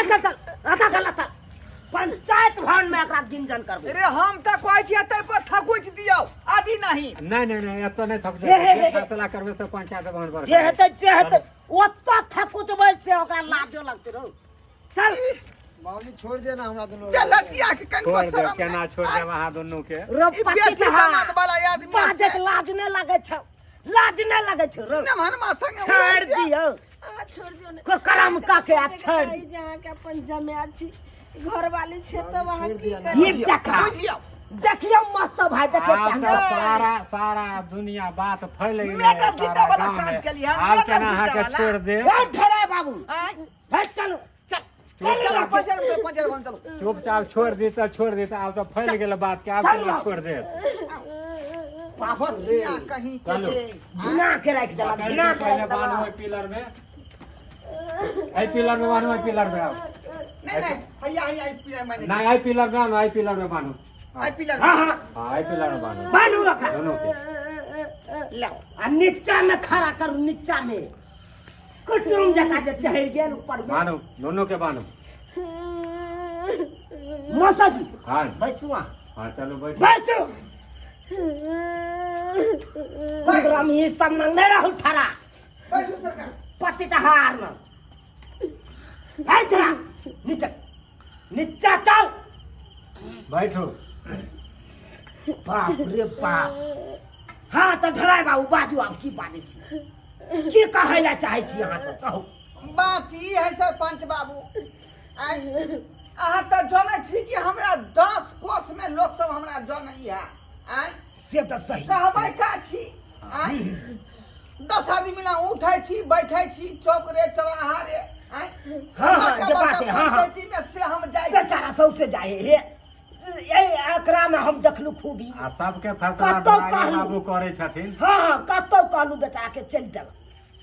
चल चल चल, अता चल अता। पंचायत भवन में एकरा गिंजन करबो। रे हम तऽ कहै छियै तै पर थकुच दियौ आदि नहीं। नहि नहि नहि, एतऽ नहि थक। हे, हे, हे। जे फैसला करबै से पंचायत भवन पर। जे हेतै जे हेतै, ओतऽ थकुचबै से ओकरा लाजो लगतै रौ। चल बाबूजी, छोड़ दे ना हमरा दुनू। ते लचिया के कनिको छोड़ देब। शरम केना नहि। छोड़ देब अहाँ दुनू के? रौ ई पति बेटी दामाद वाला आदमी बाजैत लाज नहि लगै छौ, लाज नहि लगै छौ रौ। नमहनमा संगे छोड़ उड़ाइ दियौ। दियौ। अहाँ छोड़ दियौ ने। को करम का के आ छोड़। चाही जे अहाँके अपन जमाए छी, घरवाली छै, तब अहाँ की ये करी? देखा। बुझियौ। देखियौ मस्त भाई, देखियौ आब केहन। तऽ सारा सारा दुनिया बात फैल गेलै मेडल जीतऽ सारा वाला गाँव काज मे। केलियै हन, आब मेडल केना जीतऽ अहाँके वाला। छोड़ देब? ए ठहराय बाबू। आँय, हे चलू। चल चलू चल ना। पंचायत में, पंचायत भवन चलू। चुपचाप छोड़ दी तऽ छोड़ दी, तऽ आब तऽ फैल गेल बात के, आब चलू। केना छोड़ देब? बाप रे। बचिया कहीं के चलू। रे। घिना के राखि देलक, पकड़ि घिना के के पहिले राखि बान्हू देलक। ओहि पिलर मे, एहि पिलर मे बान्हू, एहि पिलर मे आउ। नहीं नहीं, हैया हैया, ई पिलर में नहीं। नहि, एहि पिलर मे आनू, एहि पिलर मे बान्हू। आई पिलर। हाँ हाँ। हाँ, एहि पिलर मे बान्हू। बान्हू ओकरा। दुनू के। लाओ आ नीचा में खड़ा करू, नीचा में कुटुम जका जे चढ़ि गेल ऊपर में। बान्हू, दुनू के बान्हू। मौसा जी। हाँ। बैसू अहाँ। हाँ, चलू बैठू। बैसू। प्रोग्राम ही सब नहीं रहू ठड़ा। बैठू सरकार। पति तऽ हार न ऐ, नीचा नीचा चल। बैठू। बाप रे बाप। हाँ तऽ ढलाई बाबू, बाजू आब, की बाजै छी, की कहै लए चाहै छी अहाँ सब, कहू। बात ई है सरपंच बाबू, आइ अहाँ तऽ जनै छी कि हमरा 10 कोस में लोक सब हमरा जनै है। आइ से तऽ सही कहबै का छी। आइ 10 आदमी ला उठै छी बैठै छी, चौक रे चौराहा रे, आइ हाँ, हाँ, बड़का जे बात बड़का है, हाँ, हाँ। पंचायती में से हम जाइ छी। बेचारा सौसे जाए हे, ए एकरा में हम देखलू खूबी। आ सबके फैसला कतौ ढलाई कहलू। बाबू करै छथिन। हाँ हाँ, कतौ कहलू बेचारा के चलि देलक।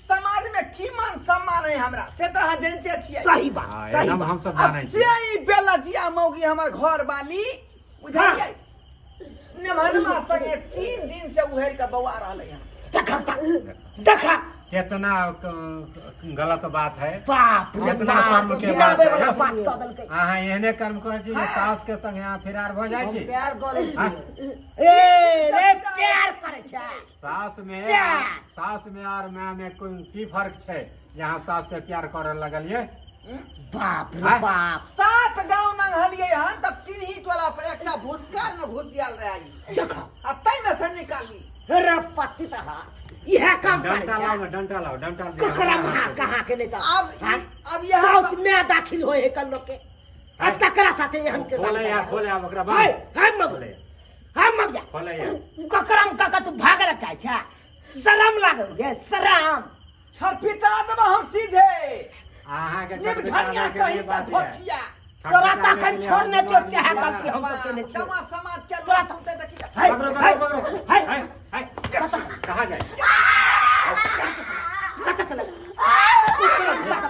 समाज में की मान सम्मान है हमरा से तऽ अहाँ जानते छियै। सही बात। हाँ, सही एकदम बात। हमसब आ जानै से छी। ई बेलजिया मौगी हमर घर वाली, बुझलियै, नेभनमा संगे 3 दिन से उहेर के बौआ रहलै हन। देखा देखा। कितना गलत बात है। बाप रे कितना बाप, कर्म के घिनाबै बात वाला है। बात कऽ देलकै। अहाँ एहने कर्म करै छी जे सास के संगे अहाँ फिरार भऽ जाइ हम छी। प्यार करै हाँ? छी। ए रे, प्यार करै छै। सास में प्यार। सास में और माय में कोन की फर्क छै जे अहाँ सास से प्यार करऽ लगलियै? बाप रे हाँ? बाप। 7 गांव नंघलियै हन तब टिनही टोला पर एकटा भुसकाल में घुसियाल रहै ई। देखो। आ तै में से निकाली। रे पति तऽ हा, इएह काम करै डंटा छै। लाओ ने, डंटा लाओ, डंटा दियौ। ककरा महा कहाँ के नहीं तऽ आब हाँ? अब यह साउस में दाखिल होए है कल लोग के, आ तकरा साथे एहन के खोले या खोले आब ओकरा है बांध। है मग खोले। है मग जा। खोले या। ककरा में काका तू भागल चाहे छै, शरम लागल गे शरम। छरपिटा देबा हम सीधे। अहाँके निमझनिया छरपिटाबै के कहीं लिए का बात है। धोथिया। तोरा छरपिटाबै तखन के लिए छोड़ने हम छौ, दुनू सएह आदमी गलती हम सब केने छियौ। गामा समाज के लोग सुनते तऽ की है, पकड़ो, है, पकड़ो, पकड़ो। है। है, है। कहाँ जाए? कतऽ चलल?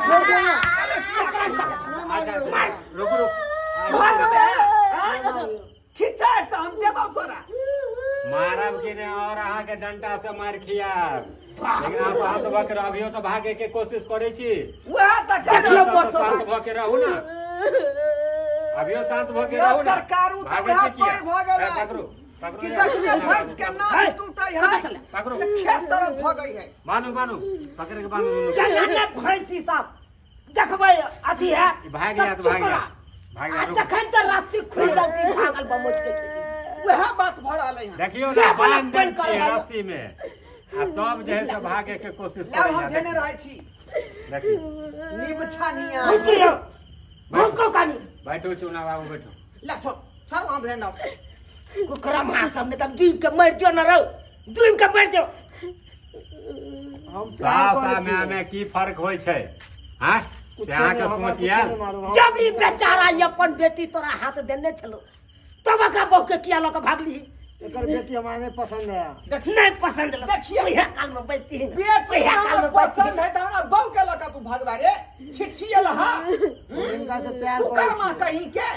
छोड़ दे ना। अच्छा, रुक रुक। भागबे खिचाड़ तऽ हम देबौ तोरा। मारब कि नहि और अहाँके डंटा से मारि खियाब, लेकिन अहाँ शांत भऽ के रहू। अभियो तऽ भागे के कोशिश करै छी। वएह तऽ कह देखियौ रहल बस। शांत भऽ के रहू ने, अभियो शांत भऽ के यौ रहू ने। सरकार, उ तऽ भागै वएह छी किया? पर भऽ गेलै। ए, पकड़ू पकड़ू कि यार। जखने भैंस के है, नाक टूटे है कतऽ चले? पकड़ू। तऽ खेत तरफ भगै है। बानू बानू, पकड़ के बानू दुनू। चल ने भैंसी सब देखबै अथी है। ई भागि जायत, तऽ भागि चुकरा। जायत, भागि आ जायत, रुकू। जखन तऽ रस्सी खुलि गेल भागल बमोच के खेती। वएह बात भऽ रहलै हन। देखियौ से ने, बला बान्हि दै पानि करै छियै है। रस्सी में आ तब जे है से भागे के कोशिश लाउ करै हम है। धेने रहै छी। देखियौ। निमछनिया। घुस गयो, घुस गो कानी। बैठू चुना बाबू, बैठू। ला छोड़ छोड़, हम धेने। कुकरा महा सब ने तब डूब के मर जो न रहो, डूब के मर जो। हम प्यार सास आ करै माय छी। में की फर्क होइ छै? हाँ, से कुछो अहाँके नहि, हमरा सोच कुछो आयल? नहि मारू, हम जब ई बेचारा ई अपन बेटी तोरा हाथ देने छलो तब एकरा बहू के किया लऽ के भागली? एकर बेटी हमरा नहीं पसंद है। नहीं पसंद लग। देखियौ। ओहे काल में बैठती है। बेटी ओहे काल हमरा में बैठती। पसंद है तऽ हमरा बहू के लऽ कऽ तू भगवा रे छिछियल हा। हम इनका से प्यार करै कुकर्मा छी। कहीं के।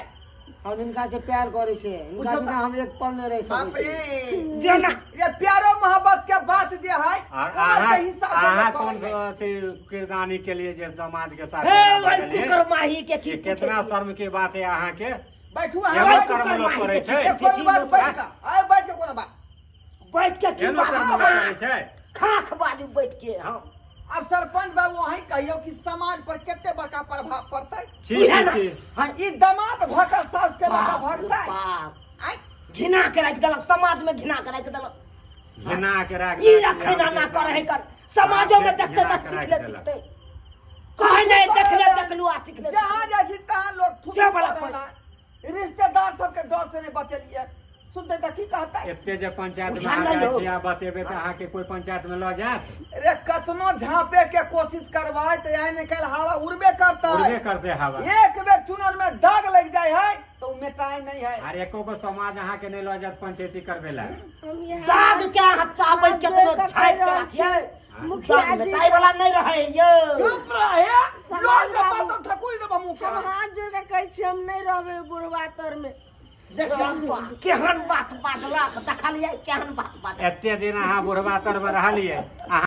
हम इनका से प्यार करै छी, इनका बुझियौ बिना हम एक पल नहीं रह बाप सकै रे छी। जेना ये प्यारो मोहब्बत के बात जे है और उम्र अहाँ के हिसाब से अहाँ लोग कोन करै है। अथी किरदानी के लिए जे समाज के साथ हे एना ओहि बजलियै? कुकर माही के की ई पूछै केतना छी? शर्म के बात है अहाँ के बैठू एगो अहाँ ओहि बैठू। कर्म लोक कुकर करै माही के छै ए, कोई बात बैठ के आए बैठ के कोनो बात बैठ के की एनो बात कर्म लोक करै छै खाख बाजू बैठ के हाँ अब सरपंच बाबू अहीं कहियौ कि समाज पर कते बड़का प्रभाव पड़तै छी बुझा छी ना। छी हाँ ई दमाद भऽ कऽ सास के लऽ कऽ बाप रे भगतै बाप। आँय घिना के राखि देलक समाज में घिना के राखि देलक घिना के राख ई अखन एना करे है कर समाजो में देखते घिना तऽ के सिखले राखि देलक। सिखते कहे नहीं देखले देखलू आ सिखले जहाँ जाइ छी तहाँ लोग थुथु से बड़ा करै ला। रिश्तेदार सबके डर से नहीं बतेलियै सुनते तऽ की कहतै एते जे पंचायत में बुझा अहाँ नहि जाइ यौ। छी आ बतेबै तऽ अहाँके कोई पंचायत में लऽ जायत रे कतनो झाँपे के कोशिश करबै तऽ आइ ने काल्हि हवा उड़बे करतै उड़बे करते हवा एक बेर चुनर में दाग लग जाय है तो उ मेटाए नहीं है आर एको गो समाज अहाँके नहि लऽ जायत पंचायती करबै लए हम यहाँ दाग के अहाँ चाहबै हाथ केतनो जोड़ि कऽ छाटि के कहि रहल राखियै छी। मुखिया दाग जी मेटाइ वाला नहि रहै यौ चुप रहे समाज लोल के बाबू। पातो ठकुई देबो मुंह के हम हाथ जोड़ के कहै छी हम नहि रहबै बुढ़वा तर में देखियौ केहन बात बाजलक देखलियै केहन बात बाजलक एते दिन अहाँ बुढ़वा तर में रहलियै अहाँ